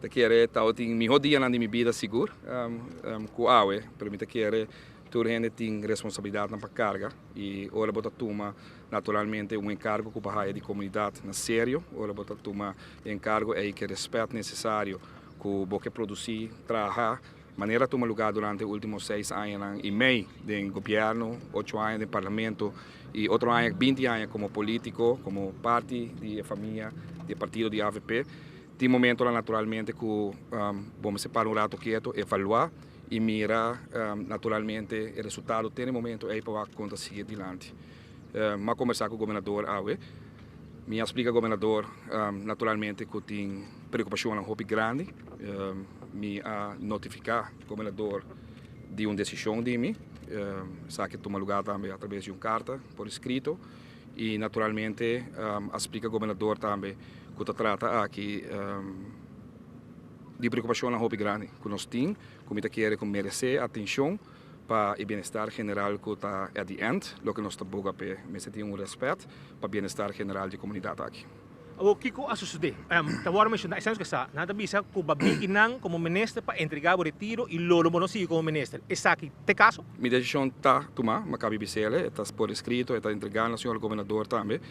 Ta kere tabatin miho dianan di mi bida sigur ku awe, pero mi ta kere tur hende tin responsabilidatnan pa karga i ora bo ta tuma naturalmente un enkargo ku bo haya di komunidat na serio, ora bo ta tuma e enkargo ei ku e rèspèt nesesario ku bo ke produsí, traha, manera a tuma lugá durante e último seis añanan i mei den gobièrnu, ocho aña den parlamento i otro aña, binti aña komo polítiko, komo parti di e famia di e partido di avp. Tin momentonan naturalmente ku bo mester para un rato keto, evaluá i mira naturalmente e resultado te na e momento ei pa wak kon ta sigui dilanti. Mi a kombersá ku gobernador awe. Mi a splika gobernador naturalmente ku tin preokupashonnan hopi grandi. Mi a notifiká gobernador di un desishon di mi. Esaki a tuma lugá tambe atrabes di un karta por eskrito. I naturalmente a splika gobernador tambe ku ta trata aki di preokupashonnan hopi grandi ku nos tin, ku mi ta kere ku meresé atenshon pa e bienestar general ku ta at the end loke nos ta boga p'e. Mester tin un rèspèt pa bienestar general di e komunidat aki. Awor kiko a sosodé? Ta wòrdu menshoná, esei nos ke sa, nan ta bisa ku bo a biki nan komo minister pa entregá bo retiro i lolo bo no sigui komo minister. Esaki ta e kaso? Mi desishon ta tumá, mi a kabi bis'el, e ta por eskrito, e ta entregá na señor gobernador tambe.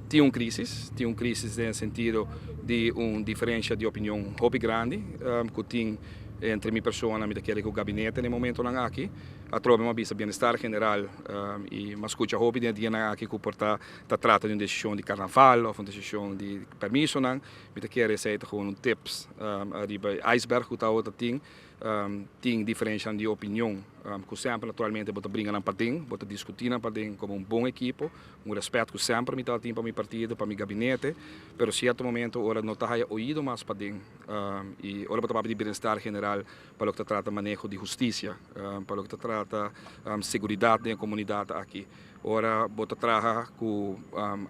Tin un krísis, tin un krísis den e sentido di un diferensha di opinion hopi grandi ku tin entre mi persona, mi ta kere ku gabinete na e momentonan aki. Atrobe mi a bisa bienestar general i mi a skucha hopi den e dianan aki ku por ta ta trata di un desishon di karnaval òf un desishon di permisonan. Mi ta kere esei ta gewoon un tips riba e iceberg ku ta tin. Tin diferenshanan di opinion ku semper naturalmente bo ta bringa nan paden, bo ta diskutí nan paden komo un bon ekipo, un rèspèt ku semper mi tabatin pa mi partido, pa mi gabinete, pero sierto momento ora no ta haya oido mas paden i ora bo ta papia di bienestar general pa loke ta trata maneho di hustisia, pa loke ta trata seguridat den e komunidat aki. Ora bo ta traha ku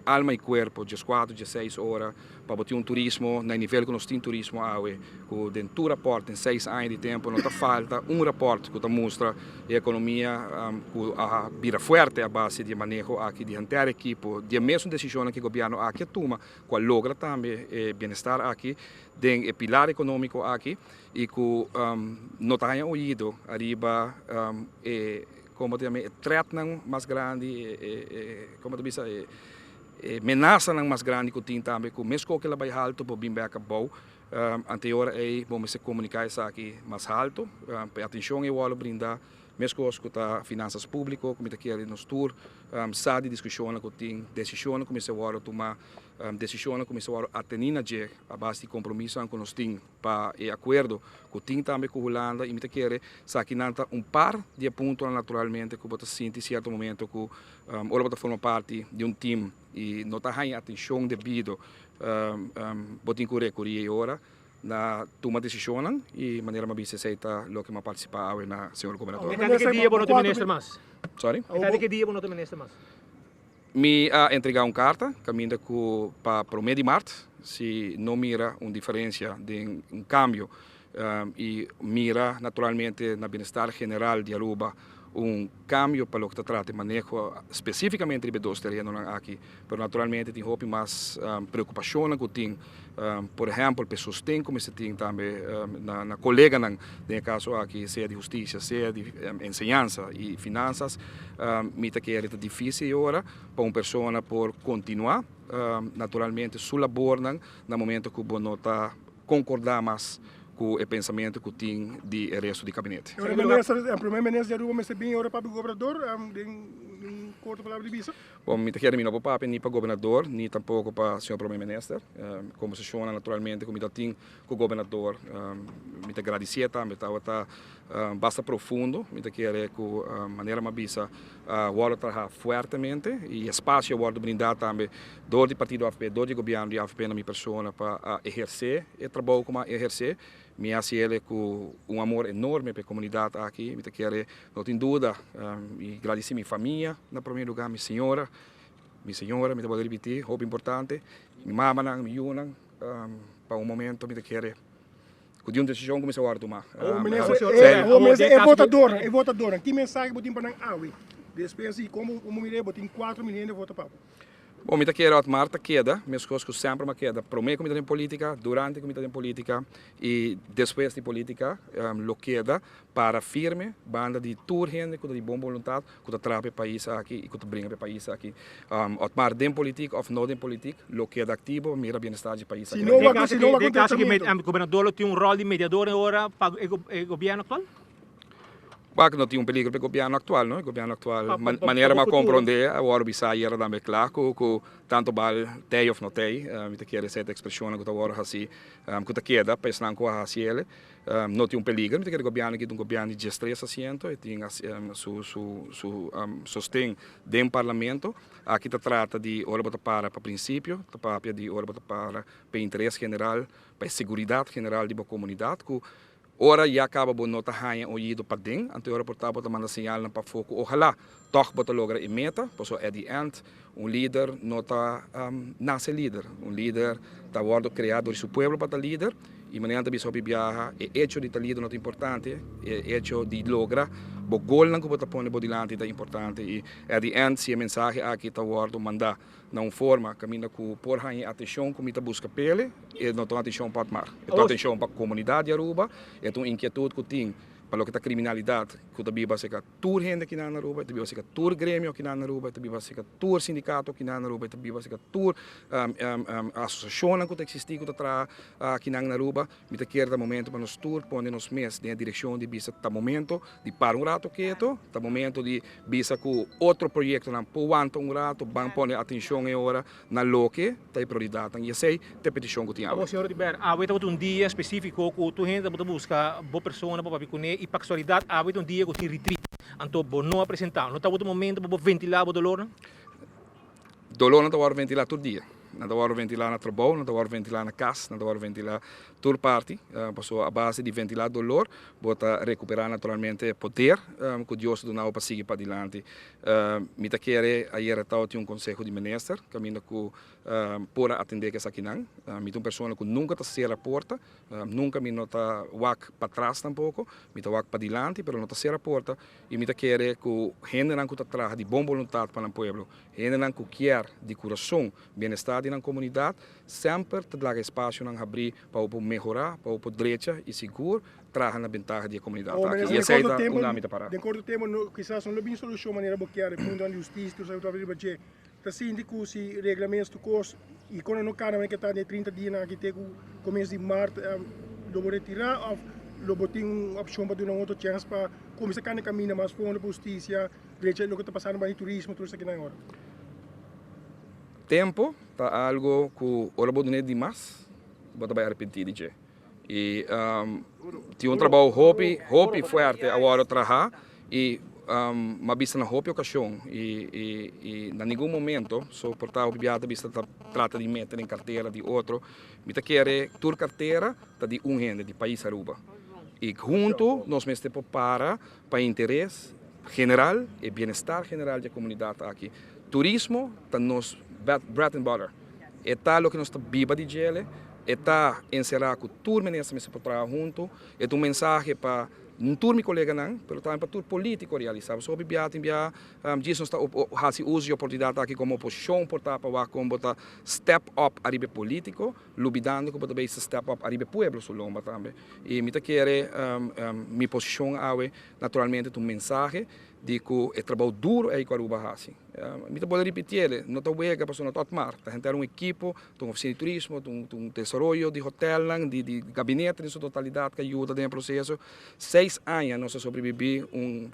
alma i kuerpo dieskuater, diesseis ora pa bo tin un turismo na e nivel ku nos tin turismo awe, ku den tur rapòrt den seis aña di tempu no ta falta un rapòrt ku ta mustra e ekonomia ku a bira fuerte a base di e maneho aki di henter ekipo, di e mesun desishonnan ku e gobièrnu aki a tuma ku a logra tambe e bienestar aki den e pilar ekonómiko aki i ku no ta haña oido ariba e Como ta yama e threatnan mas grandi, e como ta bisa e menasanan mas grandi cu tin tambe cu mesco cu el a bay halto por bin bek abou. Ante e ora ey bo mester comunica esaki mas halto pa e atencion ey worde brinda mescos cu ta finanzas publico cu mi ta kere nos tur sa di discusionnan cu tin, decisionnan cu mester worde tuma, decisionnan cu mester worde ateni na dje a base di compromisonan cu nos tin. pa e akuerdo ku tin tambe ku Hulanda i mi ta kere esakinan ta un par di e puntonan naturalmente ku bo ta sinti sierto momento ku ora bo ta forma parti di un team i no ta haña atenshon debido bo tin ku rekuri e ora na tuma desishonnan i manera mi a bisa esei ta loke mi a partisipá awe na señor gobernador. E ta di ke dia bo no ta minister mas? Sorry? E ta di ke dia bo no ta minister mas? Mi a entregá un karta kaminda ku pa promé di mart si no mira un diferensia den un kambio i mira naturalmente na bienestar general di Aruba un kambio pa loke ta trata e maneho spesífikamente riba e dos terenonan aki. Pero naturalmente tin hopi mas preokupashonnan ku tin, por ehèmpel pa e sosten ku mester tin tambe na koleganan den e kaso aki sea di hustisia, sea di enseñansa i finansas. Mi ta kere ta difísil e ora pa un persona por kontinuá naturalmente su labornan na momento ku bo no ta konkordá mas ku e pensamentu ku tin di e resto di kabinete. E prome minister di Aruba mester bin ora papia ku gobernador den un korto palabra di bisa. Bon, mi ta kere mi no por papia ni pa gobernador ni tampoko pa señor prome minister. Kombersashonnan naturalmente ku mi ta tin ku gobernador mi ta gradisié tambe tabata basta profundo. Mi ta kere ku manera mi a bisa a wòrdu traha fuertemente i espasio a wòrdu brindá tambe dor di partido avp, dor di gobièrnu di avp na mi persona pa a ehersé e trabou ku mi a ehersé. Mi a hasi el ku un amor enorme pa e komunidat aki. Mi ta kere, no tin duda, mi gradisí mi famia na promé lugá, mi señora, mi señora, mi ta wòrdu ripití, hopi importante, mi mamanan, mi yunan, pa un momento mi ta kere Ku di un desishon ku mester wòrdu tumá. Awor minister, e votadornan, e votadornan, ki mensahe bo tin pa nan awe? Despues di komo bo mira bo tin 4 mil hende vota pa bo. Bon, mi ta kere Otmar ta keda, meskos ku semper mi a keda, promé ku mi ta den polítika, durante ku mi ta den polítika i despues di polítika, lo keda para firme banda di tur hende ku ta di bon boluntat, ku ta traha pa e pais aki i ku ta bringa pa e pais aki. Otmar den politik òf no den politik, lo keda aktivo pa mira bienestar di e pais aki. Si no wak si no wak Den un kaso ku tratamiento. gobernador lo tin un ròl di mediador e ora pa e gobièrnu aktual? Wak no tin un peligro pa e gobièrnu aktual no, e gobièrnu aktual Pa pa pa manera pa mi a futuro. komprondé a wòrdu bisá ayera tambe kla ku ku tantu bal tei òf no tei, mi ta kere esei ta ekspreshonnan ku ta wòrdu hasí ku ta keda pa esnan ku a hasi el, no tin un peligro, mi ta kere gobièrnu aki ta un gobièrnu di diestres asiento, e tin su su su sosten den parlamento, aki ta trata di ora bo ta para pa prinsipio, ta papia di ora bo ta para pa e interes general, pa e seguridat general di bo komunidat ku Ora ya caba bo no ta haña oido paden, anto e ora por ta bo ta manda señalnan pafó cu ojalá tog bo ta logra e meta, pasobra at the end un lider no ta nace lider, un lider ta wordo crea dor di su pueblo pa ta lider y manera nan ta bisa hopi biaha e hecho di ta lider no ta importante, e hecho di logra bo golnan cu bo ta pone bo dilanti ta importante y at the end si e mensahe aki ta wordo manda na un forma kaminda ku por haña e atenshon ku mi ta buska p'ele, e no ta un atenshon pa Otmar, e ta un atenshon pa komunidat di Aruba, e ta un inkietut ku tin pa loke ta kriminalidat ku ta biba serka tur hende akinan na Aruba, e ta biba serka tur gremio akinan na Aruba, e ta biba serka tur sindikato akinan na Aruba, e ta biba serka tur asosiashonnan ku ta eksistí ku ta traha akinan na Aruba. Mi ta kere ta momento pa nos tur pone nos mes den e direkshon di bisa ta momento di para un rato keto, ta momento di bisa ku otro proyektonan por wanta un rato, ban pone atenshon e ora na loke ta e prioridatnan i esei ta e petishon ku tin awe. Awor señor Oduber, awe tabata un dia spesífiko ku tur hende tabata buska bo persona pa papia kuné i pa kasualidat awe ta un dia ku tin retreat, anto bo no a presentá. No tabata un momento pa bo ventilá bo dolornan? Dolornan ta wòrdu ventilá tur dia. Nan ta wòrdu ventilá na trabou, nan ta wòrdu ventilá na kas, nan ta wòrdu ventilá tur parti. Pasobra a base di ventilá dolor bo ta rekuperá naturalmente poder ku Dios a duna bo pa sigui padilanti. Mi ta kere ayera tabatin un konseho di minister kaminda ku por a atendé ku esakinan. Mi ta un persona ku nunka ta sera porta. Nunka mi no ta wak patras tampoko, mi ta wak padilanti pero no ta sera porta i mi ta kere ku hendenan ku ta traha di bon boluntat pa nan pueblo, hendenan ku kier di kurason bienestar di nan komunidat, semper ta laga espasionan habrí pa bo por mehorá, pa bo por drecha i sigur traha na bentaha di e komunidat aki. I esei ta unda mi ta pará. Den korto tempu kisas no lo bin solushon manera bo kier, e puntonan di hustisia tur esaki bo ta riba dje. Ta sinti ku si regla mes tur kos i kon no kana manera ke ta den e 30 dianan aki te ku komienso di mart lo bo retirá òf lo bo tin un opshon pa duna un otro chèns pa kuminsá kana e kaminda mas fondo pa hustisia drecha loke ta pasando banda di turismo tur esakinan ora. Tempo ta algo ku ora bo dun'é dimas bo ta bai arepentí di dje i tin un trabou hopi hopi fuerte a wòrdu traha i mi a bisa na hopi okashon i na ningun momento so por ta hopi biaha ta bisa ta trata di mete den kartera di otro mi ta kere tur kartera ta di un hende di pais Aruba i huntu nos mester por para pa interes general e bienestar general di e komunidat aki turismo ta nos bread and butter. E ta loke nos ta biba di djele, e ta enserá ku tur minister mester por traha huntu. E ta un mensahe pa tur mi koleganan, pero tambe pa tur polítiko realisá. Pasobra hopi biaha tin biaha djis nos ta hasi uso di e oportunidat aki komo oposishon por ta pa wak kon bo ta step up ariba e polítiko, lubidando ku bo ta bezig step up ariba e pueblo su lomba tambe. I mi ta kere mi posishon awe naturalmente ta un mensahe di ku e trabou duru ei ku Aruba a hasi. Mi ta bolbe ripitiele, no ta wega pasobra no ta Otmar, ta henter un ekipo, ta un ofisina di turismo, ta un desaroyo di hotelnan, di gabinete den su totalidat ku a yuda den e proseso. Seis aña nos a sobrevivi un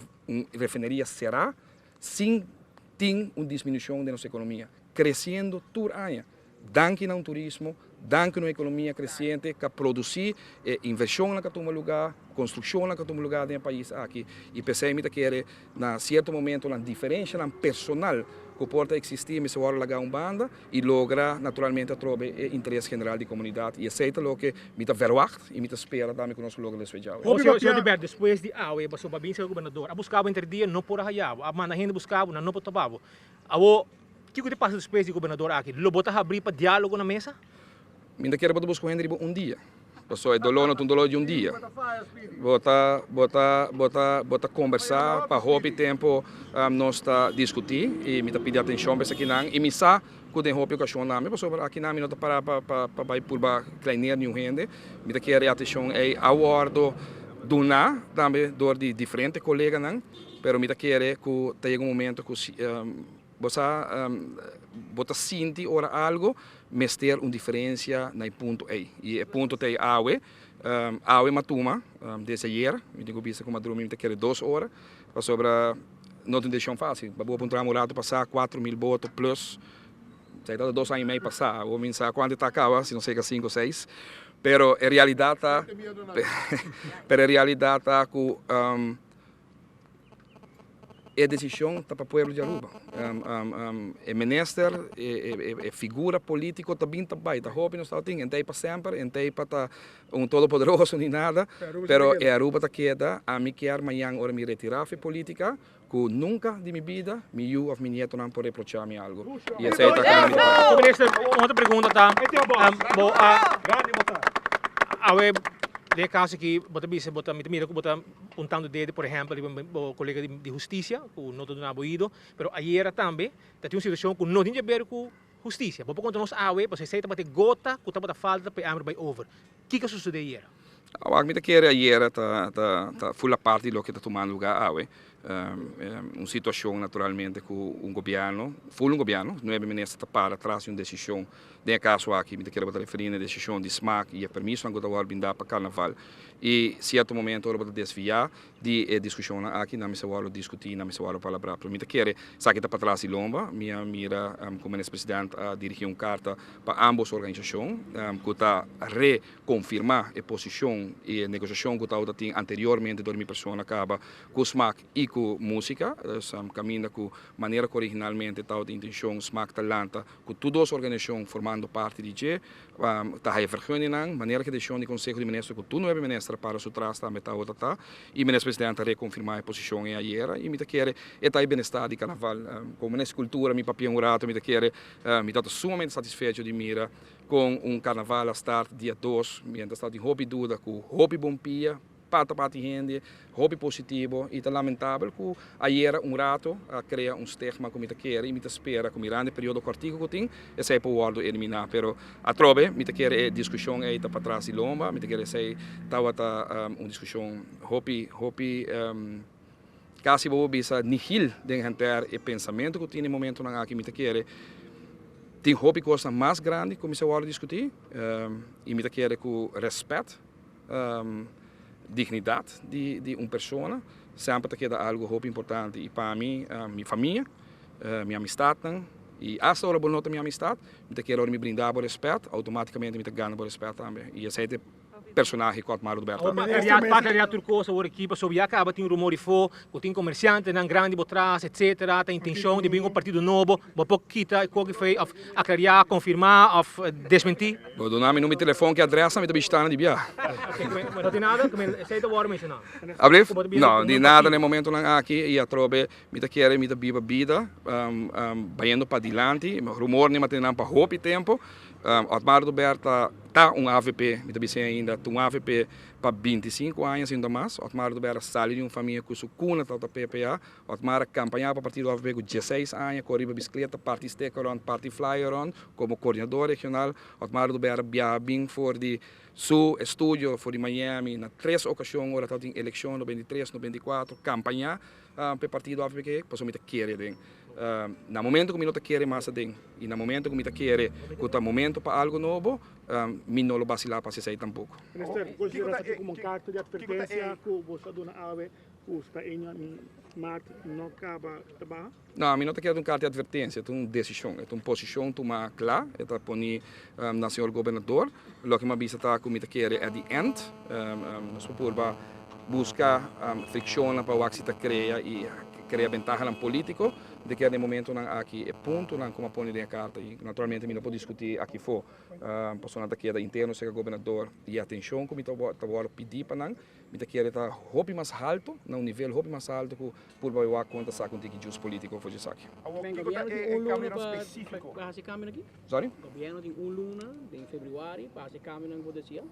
refineria será sin tin un disminushon den nos ekonomia, kresiendo tur aña. Danki na un turismo, danki na un ekonomia kresiente ku a produsí e invershonnan ku a tuma lugá, konstrukshonnan ku a tuma lugá den e pais aki. I p'esei mi ta kere na sierto momentonan diferenshanan personal ku por ta eksistí mester wòrdu lagá un banda i logra naturalmente atrobe e interes general di komunidat. I esei ta loke mi ta verwagt i mi ta spera tambe ku nos lo logra despues djawe. Hopi papia. Señor Dibert, despues di awe boso a bin serka gobernador, a buska bo henter dia, no por a haya bo, a manda hende buska bo, nan no por topa bo. Awo. Kiko ta pasa despues di gobernador aki? Lo bo ta habrí pa diálogo na mesa? Mi ta kere bo ta buska un hende riba un dia. Pasobra e doló no ta un doló di un dia. Bo ta, bo ta, bo ta, bo ta kombersá pa hopi tempu nos ta diskutí i mi ta pidi atenshon pa esakinan i mi sa. ku den hopi okashon nami pasobra aki nami no ta para pa pa bai purba kleineer niun hende. Mi ta kere e atenshon ei a wòrdu duná tambe dor di diferente koleganan, pero mi ta kere ku ta yega un momento ku si bo sa bo ta sinti ora algu mester un diferensia na e punto ei i e punto ta ei awe. Awe m'a tuma desde ayer, mi tin ku bisa ku m'a drumi mi ta kere dos ora pasobra no ta un desishon fásil. Bo a puntra mi un ratu pasá 4000 boto plus, esei tabata 2 aña i mei pasá, awor mi no sa kuantu ta kaba, si no serka sinku o seis, pero e realidat ta pero e realidat ta ku E desishon ta pa pueblo di Aruba. E minister, e figura politico ta bin ta bay, ta hopi nos tabatin, en ta ey pa semper, en ta ey pa ta un todopoderoso ni nada, pero e Aruba ta keda, ami kier mañan ora mi retira fi politica, cu nunca di mi bida mi yu of mi nietonan por reprocha mi algo. Y esey ta como mi ta para. Minister, un otro pregunta ta, bo a, awe den e caso aki bo ta bisa, bo ta, mi ta mira cu bo ta Puntando dede por ehempel riba bo kolega di hustisia ku no ta duna bo oido, pero ayera tambe ta tin un situashon ku no tin di aber ku hustisia. Bo por konta nos awe pasobra esei tabata e gota ku tabata falta pa e hamber bai over. Kiko a sosode ayera? Awak mi ta kere ayera ta ta ful apart di loke ta tumando luga awe. Un situashon naturalmente ku un gobièrnu, ful un gobièrnu, nuebe minister ta para tras di un desishon. Den e kaso aki mi ta kere bo ta referí na e desishon di smak i e permisonan ku ta wòrdu bindá pa karnaval. I sierto momento ora bo ta desviá di e diskushonnan aki, nan mester wòrdu diskutí, nan mester wòrdu palabrá. Pero mi ta kere esaki ta patras di lomba. Mi a mira ku Minister President a dirigí un karta pa ámbos organisashon ku ta rekonfirmá e posishon i e negosiashon ku tabata tin anteriormente dor di mi persona kaba ku smak i ku músika. Dus kaminda ku manera ku originalmente tabata intenshon smak ta lanta ku tur dos organisashon formando parti di dje ta haya vergunningnan, manera ku e desishon di Konseho di Minister ku tur nuebe minister a para su tras tambe tabata ta i Minister Presidente a rekonfirmá e posishon ei ayera i mi ta kere e ta e benestar di Karnaval. Komo minister di Kultura mi papia un rato mi ta kere mi tabata sumamente satisfecho di mira kon un Karnaval a start dia 2 mientras tabatin hopi duda ku hopi bon pia. Pata pati hende, hopi positivo y ta lamentabel cu ayera un rato a crea un stigma cu mi ta kere y mi ta spera cu mirando e periodo cortico cu tin esey por wordo elimina. Pero atrobe mi ta kere e discusion ey ta patras di lomba, mi ta kere esey tabata un discusion hopi hopi casi bo por bisa nihil den henter e pensamento cu tin e momentonan aki. Mi ta kere tin hopi cosnan mas grandi cu mester wordo discuti y mi ta kere cu respet. Dignidat di un persona semper ta keda algu hopi importante i pa mi, mi famia, mi amistatnan i asta ora bo no ta mi amistat, mi ta kere ora mi brinda bo respet, outomaticamente mi ta gana bo respet tambe i esei ta e personahe ku Otmar Oduber ta. Pa aclaria tur cos awor aki pasobra ya caba tin rumor di fo cu tin comerciantenan grandi bo tras etc. Ta intencion di bin cu un partido nobo, bo por kita e koki fey of Aclaria, confirma of desmenti? Bo duna mi number di telefon ki adres mi ta bishita nan di bia. No tin nada? Esey ta worde menciona. Ablief? No, di nada na e momentonan aki y atrobe mi ta kere mi ta biba bida bayendo padilanti. Rumor ni mantene nan pa hopi tempo. Otmar Oduber ta ta un avp, mi ta bisa ainda, ta un avp pa 25 aña si no ta mas. Otmar Oduber a sali di un famia cu su cuna tabata PPA. Otmar a kampañá pa partido avp ku dieseis aña, kore riba bisikleta, parti sticker rònt, parti flyer rònt. Komo koordinador regional, Otmar Oduber a biaha bin for di su estudio for di Miami na tres okashon ora tabatin elekshon 93, 94, kampañá pa e partido avp pasobra mi ta kere den. Na momento ku mi no ta kere mas aden i na momento ku mi ta kere ku ta momento pa algu nobo, mi no lo basilá pa hasi esei tampoko. Minister, konsidera esaki komo un karta di atvertensia ku boso a duna awe Ku sta eña maart no kaba ta baha? No, mi no ta kere un karta di atvertensia, e ta un desishon, e ta un posishon tumá kla, e ta poni na señor gobernador. Loke mi a bisa ta ku mi ta kere at the end nos por purba buska frikshonnan pa wak si ta krea i krea bentahanan politiko. Mi ta kere den e momentonan aki e puntonan ku mi a pone den e karta i naturalmente mi no por diskutí aki afó pasobra nan ta keda interno serka gobernador i e atenshon ku mi ta wòrdu pidí pa nan. Mi ta kere ta hopi mas halto, na un nivel hopi mas halto ku purba bai wak kon ta saka un tiki jus politico for djesaki. Ben, gobierno tin un luna pa hasi cambionan aki? Sorry? Gobierno tin un luna den februari pa hasi cambionan ku bo desia?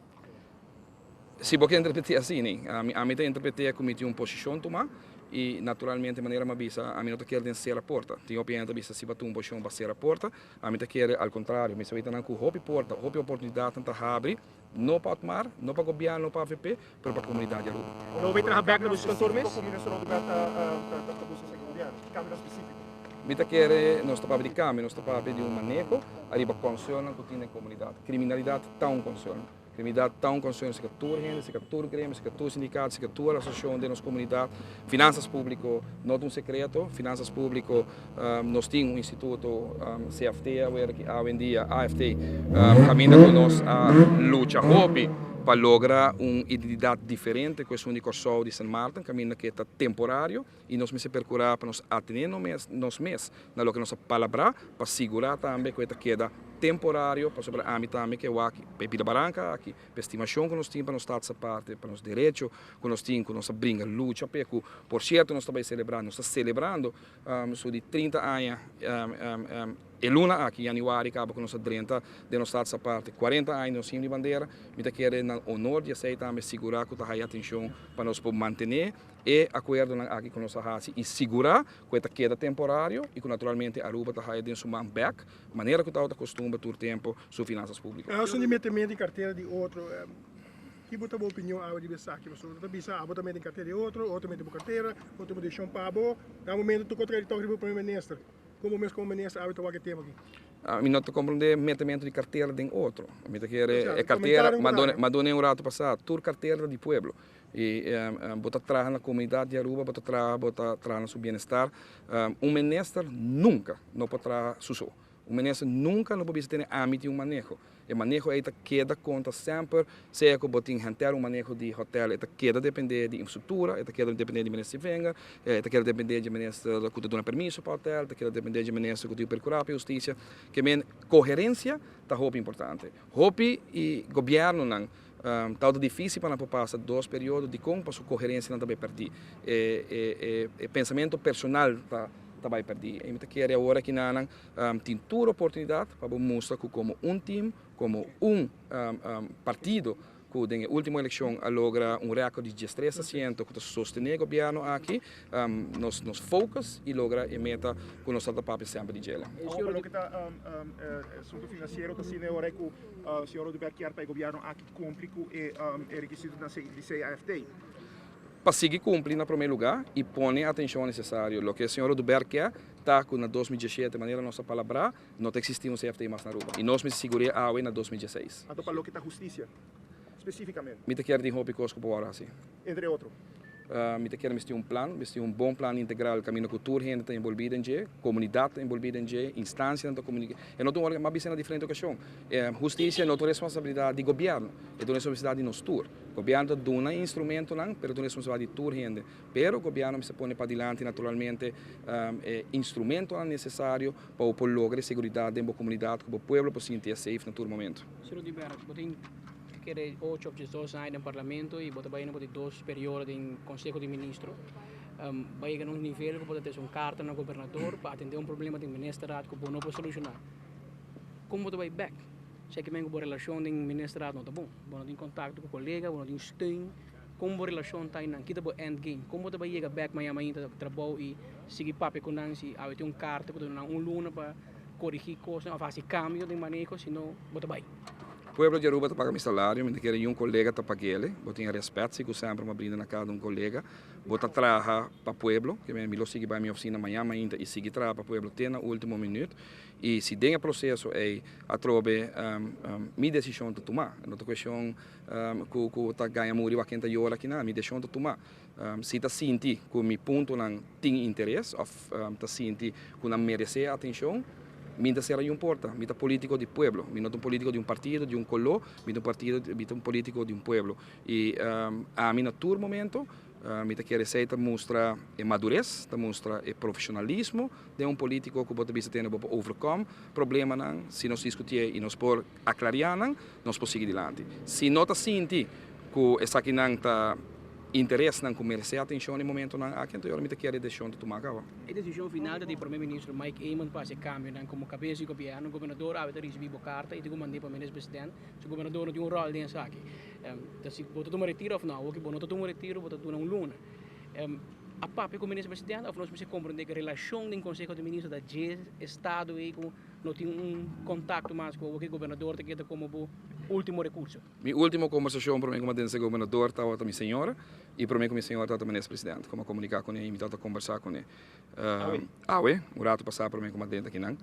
Si bo ke interpreté así, ni. Ami ta interpreté ku mi tin un posishon tuma. I naturalmente manera mi a bisa, ami no ta kere den sera porta. Tin hopi hende ta bisa si bo a tuma un posishon pa sera porta. Ami ta kere al kontrario, mi sabita nan ku hopi porta, hopi oportunidatnan ta habri, no pa Otmar, no pa gobièrnu, no pa avp, pero pa komunidat di Aruba. Lo bay traha bek na boso kantoor mes? Mi ta kere nos ta papia di kambio, nos ta papia di un maneho ariba konsernnan ku tin den komunidat. Kriminalidat ta un konsern. Kriminalidat ta un konsern serka tur hende, serka tur gremio, serka tur sindikato, serka tur asosiashon den nos komunidat. Finansas públiko no ta un sekreto. Finansas públiko, nos tin un instituto, CFT awer aki awendia, AFT, kaminda ku nos a lucha hopi pa logra un identidat diferente ku esun di Kòrsou di Sint Maarten, kaminda ku e ta temporario i nos mester perkurá pa nos atené nos mes na loke nos a palabrá pa sigurá tambe ku e ta keda temporario, pasobra ami tambe ke wak pa e bida baranka aki, pa e stimashon ku nos tin pa nos Status Aparte, pa nos derecho ku nos tin, ku nos a bringa lucha p'e, ku por sierto nos ta bai selebrá, nos ta selebrando su di 30 aña e luna aki, yanüari kaba ku nos a drenta den nos Status Aparte, 40 aña di nos himno di bandera, mi ta kere na honor di esei tambe sigurá ku ta haya atenshon pa nos por mantené E akuerdonan aki ku nos a hasi i sigurá ku e ta keda temporario i ku naturalmente Aruba ta haya den su man bèk, manera ku tabata kostumber tur tempu, su finansas públiko. Asun di mete mente den kartera di otro, ki bo ta bo opinion awe riba esaki? Pasobra bo ta bisa abo ta mete den kartera di otro, otro mete bo kartera, otro mete shon pa bo. Na momento tur kontra di tok riba prome minister. Kon bo mes komo minister awe ta wak e tema aki? Mi no ta komprondé metementu di kartera den otro. Mi ta kere e kartera, m'a duna un rato pasá, tur kartera ta di pueblo. I bo ta traha na komunidat di Aruba, bo ta traha, bo ta traha na su bienestar. Un minister nunka no por traha su so. Un minister nunka no por bisa tene ami tin un maneho. E maneho ei ta keda konta semper, sea ku bo tin henter un maneho di hotel, e ta keda depende di infrastruktura, e ta keda depende di minister Wenger, e ta keda depende di e minister ku ta duna permiso pa hotel, e ta keda depende di e minister ku tin perkura pa hustisia. Ke men koherensia ta hopi importante. Hopi i gobièrnunan Tabata difícil pa nan por pasa dos periodo, dikon? Pasobra koherensia nan ta bai pèrdí. E e pensamentu personal ta ta bai pèrdí. I mi ta kere awor aki nan tin tur oportunidat pa bo mustra ku komo un team, komo un partido ku den e último elekshon a logra un rèkòrt di diestres asiento ku ta sostené e gobièrnu aki, nos nos focus i logra e meta ku nos tabata papia semper di djela. Awor pa loke ta asuntu finansiero ta asina e ora ku Señor Oduber kier pa e gobierno aki cumpli cu e requisitonan di CAFT. Pa sigui cumpli na prome lugar y pone atencion necesario. Loke señor Oduber kier ta cu na 2017, manera nos a palabra, no ta existi un CFT mas na Aruba. Y nos mester sigur'é awe na 2016. Anto pa loke ta husticia, specificamente? Mi ta kier tin hopi cos cu por worde haci. Entre otro? Mi ta kere mester un plan, mester un bon plan integral kaminda ku tur hende ta enbolbí den dje, komunidat ta enbolbí den dje, instansianan ta komuniká. E no ta un orga, mi a bisa na diferente okashon, hustisia no ta un responsabilidat di gobièrnu, e ta un responsabilidat di nos tur. Gobièrnu ta duna e instrumentonan, pero e ta un responsabilidat di tur hende. Pero gobièrnu mester pone padilanti naturalmente e instrumentonan nesesario pa bo por logra e seguridat den bo komunidat, ku bo pueblo por sinti e safe na tur momento. Señor Oduber, bo tin kere ocho of diesdos aña den parlamento y bo ta bay na bo di dos periodo den conseho di ministro. Bay yega na un nivel cu bo ta trece un carta na gobernador pa atende un problema den ministerraad cu bo no por soluciona. Con bo ta bay bek? Esaki men cu bo relacion den ministerraad no ta bon. Bo no tin contacto cu colega, bo no tin steun. Con bo relacion ta eynan? Kita bo end game? Con bo ta bay yega bek mañana mainta trabou y sigui papia cu nan si awe tin un carta cu ta duna nan un luna pa corigi cosnan of haci cambio den maneho, si no bo ta bay? Pueblo di Aruba ta paga mi salario, mi ta kere yun colega ta pag'ele, bo tin e respet si cu semper mi a brinda na cada un colega, bo ta traha pa pueblo, ke mi lo sigui bay mi oficina mañan mainta y sigui traha pa pueblo te na ultimo minuut, y si den e proceso ey atrobe mi decision ta tuma, no ta cuestion cu cu ta gaña muri wak ken ta yora aki nan, mi decision ta tuma, si ta sinti cu mi puntonan tin interes of ta sinti cu nan merece atencion, Mi ta sera yun porta. Mi ta politico di pueblo. Mi no ta un politico di un partido, di un color. Mi ta un partido, mi ta un politico di un pueblo. Y ami na tur momento mi ta kere esey ta mustra e madurez, ta mustra e profesionalismo den un politico cu bo ta bisa tene bo por overcome problemanan. Si nos discutié y nos por aclaria nan, nos por sigui dilanti. Si no ta sinti cu esakinan ta interesnan cu merece atencion den momentonan aki, anto yora mi ta kere e decision ta tuma caba. E decision final ta di Prome Ministro Mike Eman pa haci cambionan como cabeza di gobierno. Gobernador awe ta ricibi bo carta y ta cu mande pa Minister President. So gobernador no tin un rol den esaki. Ta si bo ta tuma retiro of no. Awoki bo no ta tuma retiro, bo ta duna un luna. A papia ku minister presidente of nos mester komprondé ku relashon den konseho di minister ta dje estado ei ku no tin un kontakto mas ku awor ku e gobernador ta keda komo bo ultimo rekurso? Mi ultimo kombersashon promé ku mi a den gobernador tabata mi señora i promé ku mi señora tabata minister presidente ku mi a komuniká kuné i mi tabata kombersá kuné. Awe, un ratu pasá promé ku mi a drenta akinan.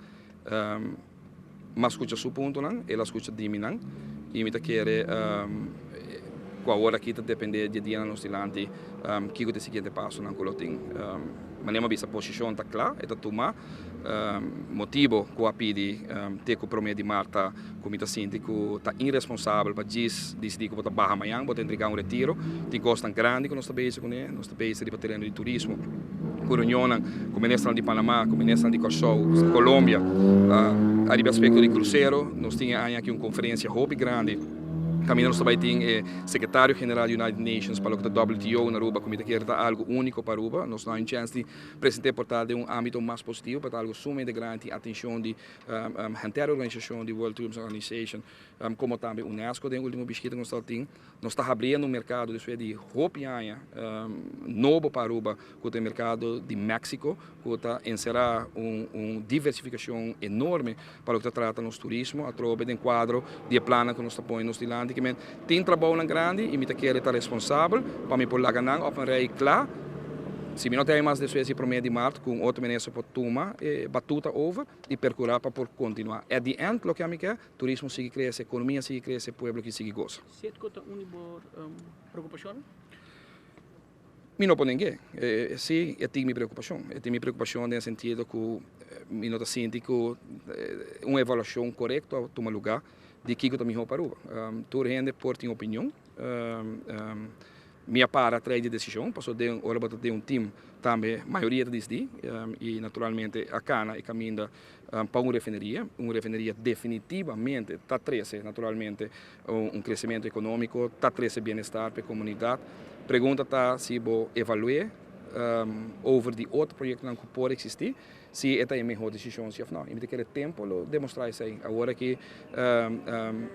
Mi a skucha su puntonan, el a skucha di minan i mi ta kere ku awor aki ta dependé di e dianan nos dilanti kiko ta e siguiente pasonan ku lo tin. Manera mi a bisa posishon ta kla, e ta tuma motibo ku a pidi te ku promé di mart ta ku mi ta sinti ku ta iresponsabel pa djis disidí ku bo ta baha mañan, bo ta entregá un retiro. Tin kosnan grandi ku nos ta bezig kuné, nos ta bezig riba tereno di turismo ku reunionnan ku ministernan di Panamá, ku ministernan di Kòrsou, Colombia, ariba aspekto di krusero. Nos tin e aña aki un konferensia hopi grandi kaminda nos ta bai tin e sekretario general di United Nations pa loke ta WTO na Aruba ku mi ta kere ta algu úniko pa Aruba. Nos no a un chèns di present'é por ta den un ámbito mas positivo, pero ta algu sumamente grandi, tin atenshon di henter organisashon di World Tourism Organization komo tambe UNESCO den último bishita ku nos ta tin. Nos ta habriendo un merkado despues di hopi aña nobo pa Aruba ku ta e merkado di Mexico ku ta enserá un diversifikashon enorme pa loke ta trata nos turismo atrobe den kuadro di e plannan ku nos ta pone nos dilanti. Kimen tin trabounan grandi i mi ta kere ta responsabel pa mi por laga nan òf un rei kla. Si mi no ta ei mas despues di promé di mart ku un otro minister por tuma e batuta over i perkurá pa por kontinuá. At the end loke ami ke, turismo sigui krese, ekonomia sigui krese, pueblo aki sigui gosa. Citgo ta un di bo preokupashonnan? Mi no por neng'é. Sí, e tin mi preokupashon. E tin mi preokupashon den e sentido ku mi no ta sinti ku un evaluashon korekto a tuma lugá di kiko ta mihó pa Aruba. Tur hende por tin opinion. Mi a para trae di desishon pasobra den ora bo ta den un tim tambe mayoria ta disidí i naturalmente a kana e kaminda pa un refineria. Un refineria definitivamente ta trese naturalmente un kresementu ekonómiko, ta trese bienestar pa e komunidat. Pregunta ta si bo evalu'é over di otro proyektonan ku por eksistí. Si e ta e mehor desishon si of no. I mi ta kere tempu lo demostrá esei. Awor aki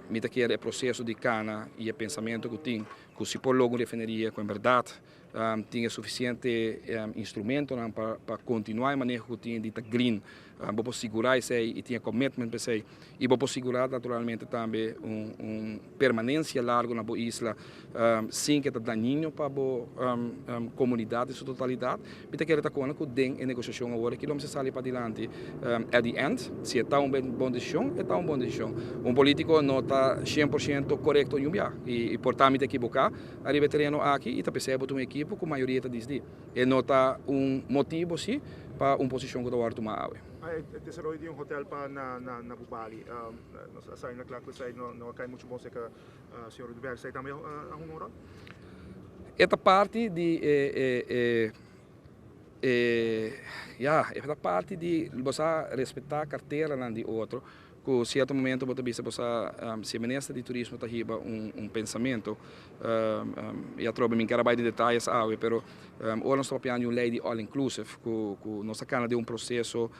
mi ta kere e proseso di kana i e pensamentu ku tin ku si por logra un refineria ku en bèrdat tin e sufisiente instrumentonan pa kontinuá e maneho ku tin di ta green, bo por sigurá esei i tin e commitment pa esei. I bo por sigurá naturalmente tambe un permanencia largo na bo isla sin ke ta dañino pa bo comunidad den su totalidad. Mi ta kere ta kona ku den e negociacion awor aki lo mester sali padilanti. At the end, si e ta un bon decision, e ta un bon decision. Un politico no ta cien por ciento corecto ni un bia i por ta mi ta ekiboca ariba e tereno aki i ta p'esei bo ta un ekipo ku mayoria ta disdi. E no ta un motibo si pa un posicion ku ta wòrdu tuma awe. E desaroyo di un hotel pa na na Bubali, nos a sa na kla ku esei no a kai muchu bon serka señor Oduber. Esei tambe a hunga un ròl? E ta parti di e e e ya, e ta parti di bo sa respetá karteranan di otro. Ku sierto momento bo ta bisa bo sa si e minister di turismo ta hiba un pensamentu i atrobe mi ker a bai den detayes awe pero ora nos ta papiando di un lei di all inclusive ku ku nos ta kana den un proseso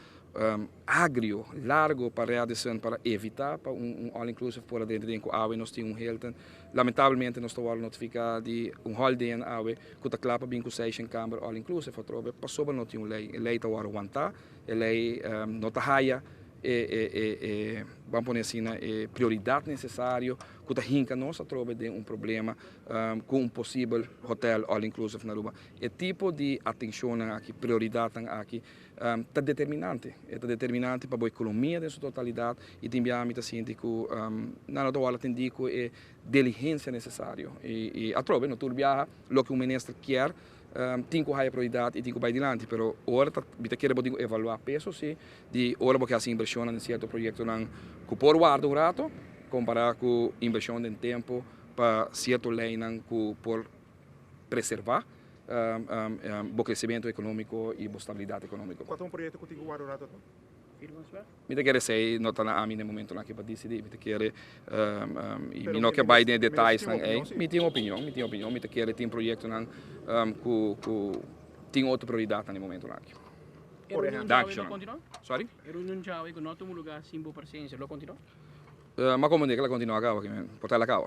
agrio largo pa Radisson para evita pa un all inclusive por a drenta den ku awe nos tin un Hilton lamentablemente nos ta wòrdu notifiká di un Holiday Inn awe ku ta kla pa bin ku seishen kamber all inclusive atrobe pasobra no tin un lei e lei ta wòrdu wantá e lei no ta haya e ban pone asina, e prioridat nesesario ku ta hinka nos atrobe den un problema ku un posibel hotel all inclusive na Aruba. E tipo di atenshonnan aki, prioridatnan aki ta determinante. E ta determinante pa bo ekonomia den su totalidat i tin biaha mi ta sinti ku nan no ta wòrdu atendí ku e diligensia nesesario. I atrobe no tur biaha loke un minister kier tin ku haya prioridat i tin ku bai dilanti, pero ora ta mi ta kere bo tin ku evaluá peso si di ora bo ke hasi invershonnan den sierto proyektonan ku por warda un rato kompará ku invershon den tempu pa sierto leinan ku por preservá bo kresementu ekonómiko i bo stabilidat ekonómiko. Kua ta un proyekto ku tin ku warda un rato? Mi ta kere esei no ta na ami den momentonan aki pa disidí. Mi ta kere i mi no ke bai den e detaysnan ei. Mi tin opinion, mi tin opinion. Mi ta kere tin proyektonan ku ku tin otro prioridatnan den momentonan aki. E reunion djawe lo kontinuá? Sorry? E reunion djawe ku no a tuma lugá sin bo presensia lo kontinuá? M'a komprendé ku el a kontinuá kaba, por ta el a kaba.